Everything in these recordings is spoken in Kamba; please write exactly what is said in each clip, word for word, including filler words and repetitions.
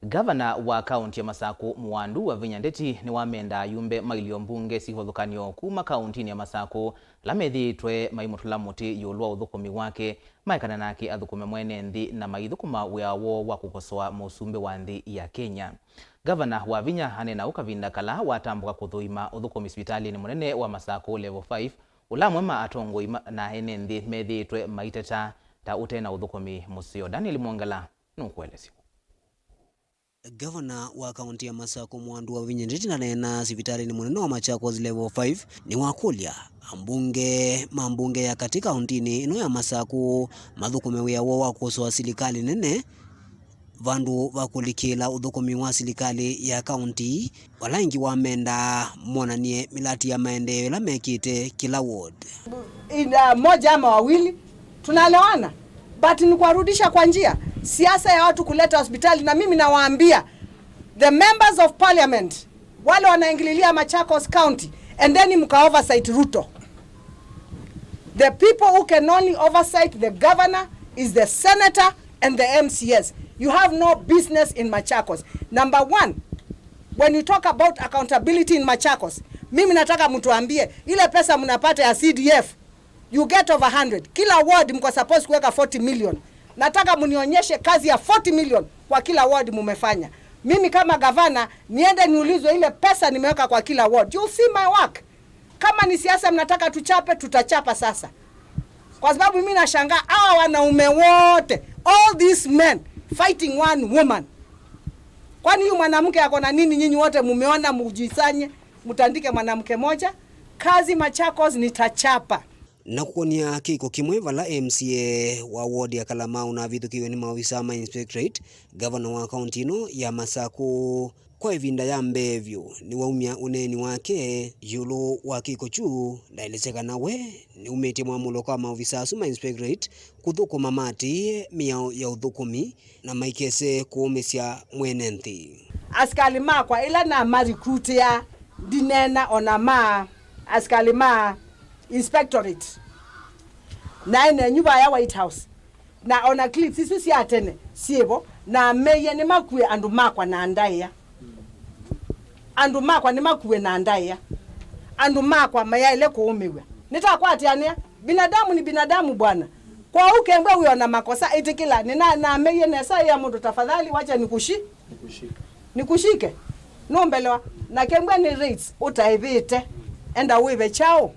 Ngavana wa kaunti ya Masakũ, Mwandu Wavinya Ndeti, nĩwamenda ayumbe ma ilio mbunge syĩ kĩvathũkany'o kuma kauntinĩ ya Masakũ ala methĩĩtwe maimũtũla mũtĩ ĩũlũ wa ũthũkũmi wake, maekana nake athũkũme mwene nthĩ na maithũkũma wĩa woo wa kũkosoa mũsumbĩ wa nthĩ ya Kenya. Ngavana Wavinya aneena ũu kavinda kala watambũka kũthũima ũthũkũmi sivitalĩnĩ mũnene wa Masakũ Level five, ũla amwe ma atongoi ma-, na ene nthĩ methĩĩtwe maiteta ta ũte na ũthũkũmi mũseo. Daniel Mwongela nũkũelesya. Ngavana wa kaunti ya Masakũ, Mwandu Wavinya Ndeti, naneena sivitalĩnĩ mũnene wa Machakos Level five, nĩwakũlya ambunge ma mbunge ya katĩ kauntinĩ ĩno ya Masakũ mathũkũme wĩa woo wa kũkosoa silikalĩ nene vandũ va kũlikĩĩla ũthũkũmi wa silikalĩ ya kaunti, vala ĩngĩ wamenda monanie mĩlati ya maendeeo ĩla mekĩte kĩla ward. In, uh, moja ama wawili, tunaelewana. But ni kuwarudisha kwa njia. Siasa ya watu kuleta hospitali, na mimi nawaambia, the members of parliament, wale wanaingililia Machakos County, endeni mka oversight Ruto. The people who can only oversight the governor is the senator and the M C As. You have no business in Machakos. Number one, when you talk about accountability in Machakos, mimi nataka mtuambie, ile pesa mnapata ya C D F, you get over hundred. Kila ward mko supposed kuweka forty million. Nataka mnionyeshe kazi ya forty million kwa kila ward mumefanya. Mimi kama gavana, niende niulizwe ile pesa nimeweka kwa kila ward. You see my work. Kama ni siasa mnataka tuchape, tutachapa sasa. Kwa sababu mimi nashangaa hawa wanaume wote, all these men fighting one woman. Kwani huyu mwanamke ako na nini? Nyinyi wote mumeona, mujisanye, mtandike mwanamke moja. Kazi Machakos nitachapa. Na kũkonia kĩko kĩmwe vala M C A wa ward ya Kalamau navithũkĩiwe nĩ maovisa ma inspectorate, gavana wa kaunti ĩno ya Masakũ kwa ĩvinda ya mbee vyũ nĩwaumya ũneeni wake ĩũlũ wa kĩko kyu, ndaelesya kana we nĩumĩtye mwamũlo kwa maovisa asu ma inspectorate kũthũkũma maatĩĩe mĩao ya ũthũkũmi na maikese kũũmĩsya mwene nthĩ. Asikali makwa ĩla namarekrutĩa, ndineena ona ma asikali ma inspectorate. Naĩ nenyu vaya White House, na ona clips isu sya tene syĩvo, nameie nĩmakue andũ makwa na ndaĩa. Andũ makwa nĩmakue na ndaĩa. Andũ makwa mayaĩle kũũmĩw'a. Nĩtakwatĩanĩa. Binadamu ni binadamu, bwana. Kwa ũu kembwa wĩ ona makosa, ĩtĩkĩla. Nĩna-, nameie nesa ya mũndũ, "Tafadhali wacha nikushi-, nikushike." Nũmbelewa. Na kembwa nĩ rates ũtaĩvĩte. Enda wĩve kyaũ?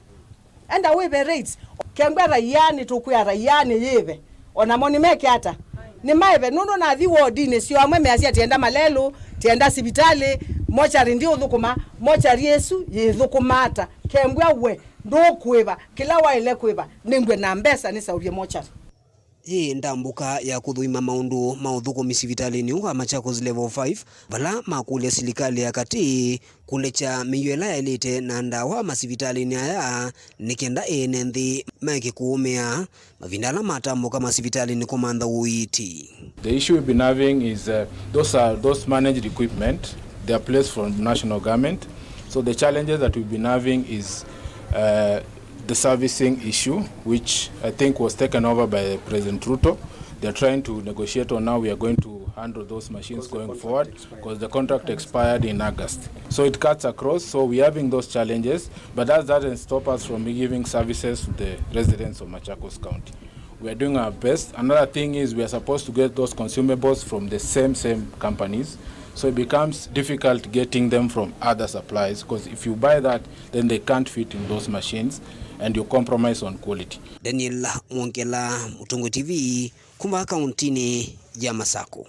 Enda wĩve rates. Kembwa raia, nĩtũkwĩa raia nĩyĩve. Onamo nĩmeke ata? Nĩmaĩve, nũndũ nathi wodinĩ syoo, amwe measya, "Tienda malelũ, tienda sivitalĩ, mochari ndiũthũkũma." Mochari ĩsu yĩthũkũma ata? Kembwa we ndũkũĩva, kĩla waĩle kwĩva, nĩngwe na mbesa nĩsaũvye mochari. Yĩ ndambũka ya kũthũima maũndũ ma ũthũkũmi sivitalĩnĩ ũũ wa Machakos Level five, vala makũlya silikalĩ ya katĩ kũlekya mĩio ĩla yaĩlĩte na ndawa masivitalĩnĩ aya, nĩ kenda ene nthĩ maeke kũũmĩa mavinda ala matambũka masivitalĩnĩ kũmantha ũiiti. The issue we've been having is, uh, those are, those managed equipment, they are placed from national government. So the challenges that we've been having is, uh, the servicing issue, which I think was taken over by President Ruto. They're trying to negotiate on how we are going to handle those machines going forward, because the contract expired in August. So it cuts across, so we're having those challenges, but that doesn't stop us from giving services to the residents of Machakos County. We are doing our best. Another thing is we are supposed to get those consumables from the same, same companies. So it becomes difficult getting them from other suppliers, because if you buy that, then they can't fit in those machines and you compromise on quality. Daniel Mwongela, Mũtongoi T V, kuma kauntinĩ ya Masakũ.